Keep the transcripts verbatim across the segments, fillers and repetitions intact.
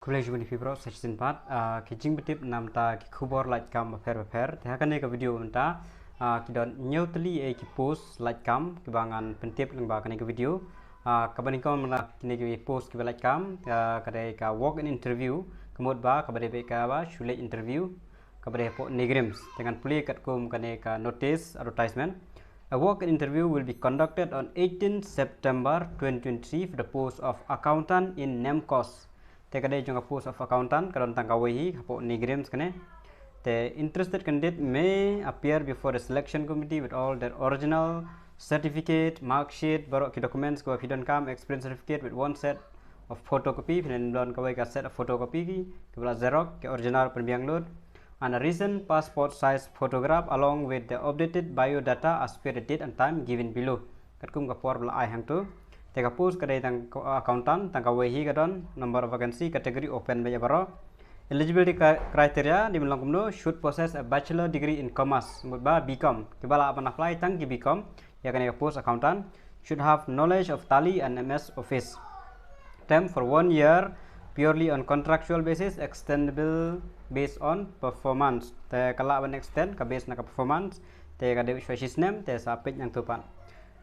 Khublei shibun ïa phi baroh sa shisien pat, ah, ki jingpyntip namta ki khubor lait kam bapher bapher. Te ha kane ka video mynta, ah, ki don hynñiew tylli eh ki post lait kam kiba ngan pyntip lyngba kane ka video. Ah, kaba nyngkong na kine ki post kiba lait kam, ah, ka dei ka walk in interview, ka mut ba kaba dei beit kaba shu leit interview, kaba dei hapoh NEIGRIHMS. Te ngan pule katkum kane ka notice advertisement. A walk-in interview will be conducted on eighteenth September twenty twenty-three for the post of accountant in NEMCOSS. Te ka dei jong ka post of accountant, ka don tang kawei hi hapoh NEIGRIHMS kane. Te interested candidate may appear before the selection committee with all their original certificate, mark sheet, baroh ki documents kiba phi donkam, experience certificate with one set of photocopy, phin don kawei ka set of photocopy ki, kiba la xerox, ki original pynbiang lut, and a recent passport size photograph along with the updated biodata as per the date and time given below. Katkum ka por ba la ai hangto. Te ka post ka dei tang ka, uh, accountant, tang kawei hi ka don, number of vacancy, category open beit baroh. Eligibility cri-, criteria, dei ban long kumno, should possess a bachelor degree in commerce, mut ba B Com. Kiba lah ban apply tang ki B Com ïa kane ka post accountant, should have knowledge of Tally and M S Office. Term for one year, purely on contractual basis, extendable based on performance. Te ka lah ban extend ka base na ka performance. Te ka dei u shu shi snem, te sa peit nangto pat.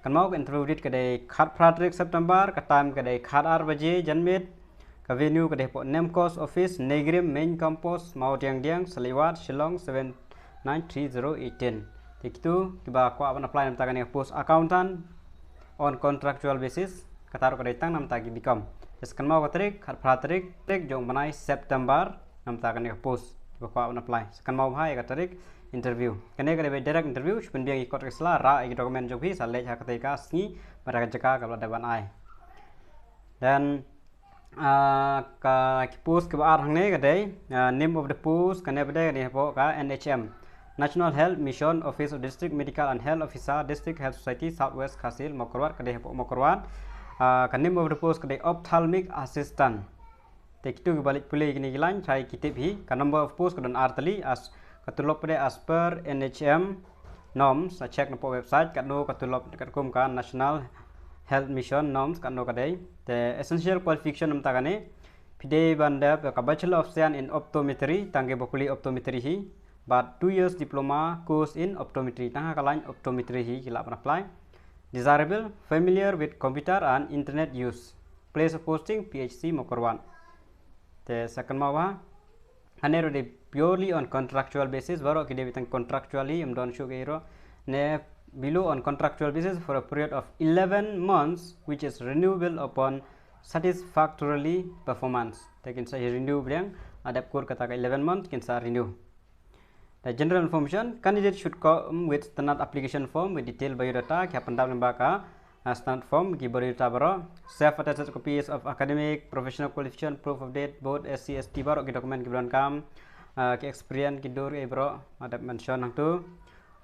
Kynmaw ka interview date ka dei khatphra tarik September, ka time ka dei khatar baje janmiet. Ka venue ka dei hapoh NEMCOSS office, NEIGRIHMS main campus, Mawdiangdiang, Saleigwad, Shillong, seven nine three zero eighteen. Te kito kiba kwah ban apply namta kane ka post accountant on contractual basis, kata ruh ka dei tang namta ki B Com. Te sa kynmaw ka tarik, khatphra tarik, tarik jong u bnai September, namta kane ka post kiba kwah ban apply. Sa kynmaw bha ïa ka tarik interview. Kane ka dei beit direct interview, shu pynbiang ïa ki kot ki sla, rah ïa ki document jong phi, sa leit ha katei ka sngi bad ha ka jaka kaba la dep ban ai. Then, ah, ka ki post kiba ar hangne ka dei, ah, name of the post, kane ba dei, ka dei hapoh ka N H M, National Health Mission, Office of District Medical and Health Officer, District Health Society, South West Khasi Hills, Mawkyrwat, ka dei hapoh Mawkyrwat. Ah, ka name of the post ka dei Ophthalmic Assistant. Te kito kiba leit pule kine ki line, trai ki tip hi, ka number of post ka don ar tylli, as ka tulop pat as per N H M norms, sa check napoh website, katno ka tulop katkum ka National Health Mission norms, katno ka dei. Te essential qualification namta kane, phi dei ban dep ka Bachelor of Science in Optometry, tang kiba pule optometry hi, bad two years diploma course in optometry, tang ha ka line optometry hi ki lah ban apply. Desirable, familiar with computer and internet use. Place of posting, P H C Mawkyrwat. Te sa kynmaw bha, hangne ruh dei purely on contractual basis, baroh ki dei beit tang contractually, ym don shuh kaei ruh. Ne below on contractual basis for a period of eleven months, which is renewable upon satisfactorily performance. Te kin sa renew biang, hadap kur kata ka eleven month kin sa renew. The general information, candidate should come with standard application form with detailed biodata, ki hap pyndap lyngba ka, uh, standard form, ki biodata baroh, self attested copies of academic, professional qualification, proof of date, both S C, S T baroh, ki document kiba donkam, uh, ki experience, ki dur, eh, baroh, hadap mention hangto.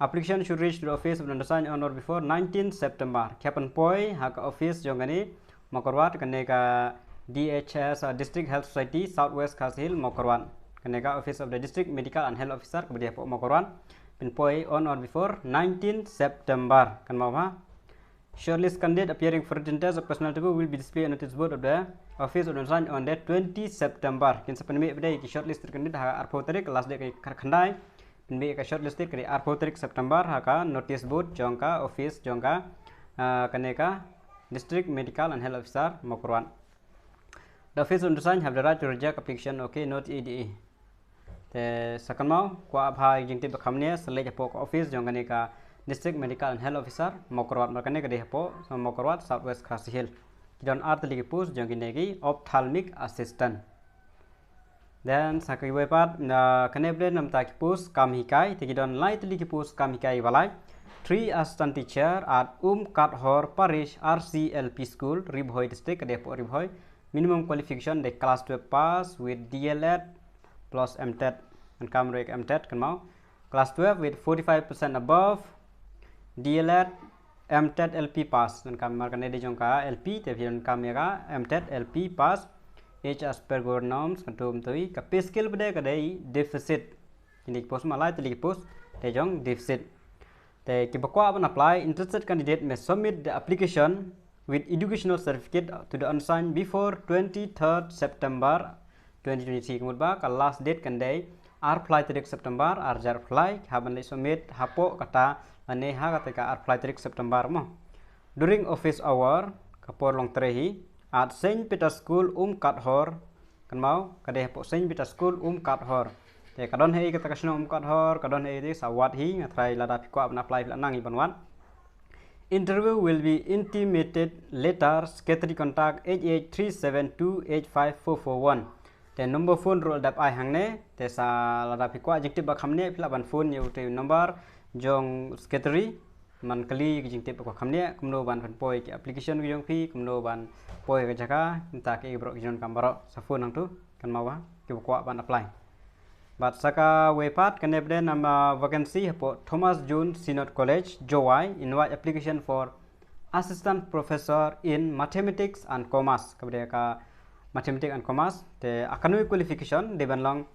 Application should reach to the office of the undersigned on or before nineteenth September. Ki hap pynpoi ha ka office jong kane, Mawkyrwat, kane ka D H S, uh, District Health Society, South West Khasi Hills, Mawkyrwat. Kane ka Office of the District Medical and Health Officer, kaba dei hapoh Mawkyrwat. Pynpoi on or before nineteenth September. Kynmaw bha. Shortlist candidate appearing for written test of personal interview will be displayed on notice board of the Office of the Sign on the twenty September. Kin sa pynmih pat ïa ki shortlist candidate ha arphew tarik, last date ka khatkhyndai. Pynmih ïa ka shortlist ka dei arphew tarik September ha ka notice board jong ka office jong ka, ah, kane ka District Medical and Health Officer Mawkyrwat. The Office of the Sign have the right to reject application, okay, not A D A. Te sa kynmaw, kwah bha ïa ka jingtip ba kham nia, sa leit hapoh ka office jong kane ka District Medical and Health Officer Mawkyrwat, mar kane ka dei hapoh Mawkyrwat, South West Khasi Hills. Ki don ar tylli ki post jong kine ki ophthalmic assistant. Then sa kiwei pat, na kane pat namta ki post kam hikai, te ki don lai tylli ki post kam hikai ba lai. Three assistant teacher at Umkadhor Parish R C L P School, Ri Bhoi District, ka dei hapoh Ri Bhoi. Minimum qualification dei class twelve pass with D L Ed plus M Ted. Ngan kam ruh ïa ka M Ted, kynmaw. Class twelve with forty-five percent above, D L Ed, M Ted L P pass. Ngan kam, mar kane dei jong ka L P, te phi ngan kam ïa ka M Ted L P pass. Age as per government norms, ka tum tui, ka pay scale pat ka dei deficit. Kine ki post ma lai tylli ki post, te jong deficit. Te kiba kwah ban apply, interested candidate may submit the application with educational certificate to the undersigned before twenty-third September twenty twenty-three. Ka mut ba ka last date kan dei arphew lai tarik September, ar hajar arphew lai, hap ban leit submit hapoh kata, lane ha kata ka arphew lai tarik September mo. During office hour, ka por long tre hi, at Saint Peter's School, Umkadhor, kynmaw, ka dei hapoh Saint Peter's School, Umkadhor. Te ka don hi kata ka shnong Umkadhor, ka don hi te sa wad hi, nga tharai lada phi kwah ban apply phi lah nang hi ban wad. Interview will be intimated later, secretary contact eight eight three seven two eight five four four one. Te number phone ruh la dep ai hangne, te sa lada phi kwah jingtip ba kham ne, phi lah ban phone ïa u te number jong secretary, man kylli ki jingtip ba kham ne, kumno ban pynpoi ki application ki jong phi, kumno ban poi ka jaka, mynta ki baroh ki jong kam baroh, sa phone hangtu, kynmaw ba, ki ba kwah ban apply. Bad sa kawei pat, kane bad namar vacancy hapoh Thomas Jones Synod College, Jowai, invite application for Assistant Professor in Mathematics and Commerce. Ka bad ka Mathematics and Commerce, te ka kano qualification, dei ban long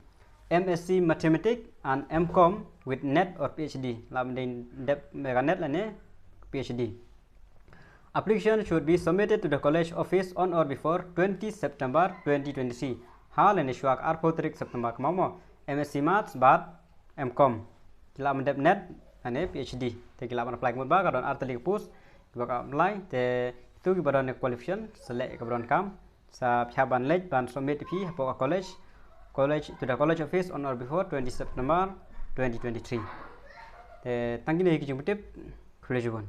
M S C Mathematics and M Com with NET or P H D. Lah ban dei dep ka NET lane P H D. Application should be submitted to the college office on or before twenty September twenty twenty-three. Ha lane shuwa ka arphew tarik September, kynmaw mo, M S C Maths bad M Com. Ki lah ban dep NET lane P H D. Te ki lah ban apply, ka mut ba ka don ar tylli ki post, ki ba ka apply, te tu ki ba don qualification, select ki ba don kam. Sa phi hap ban leit ban submit phi hapoh ka college, college, to the college office on or before twenty September twenty twenty-three. Te tang kine ki jingpyntip, khublei shibun.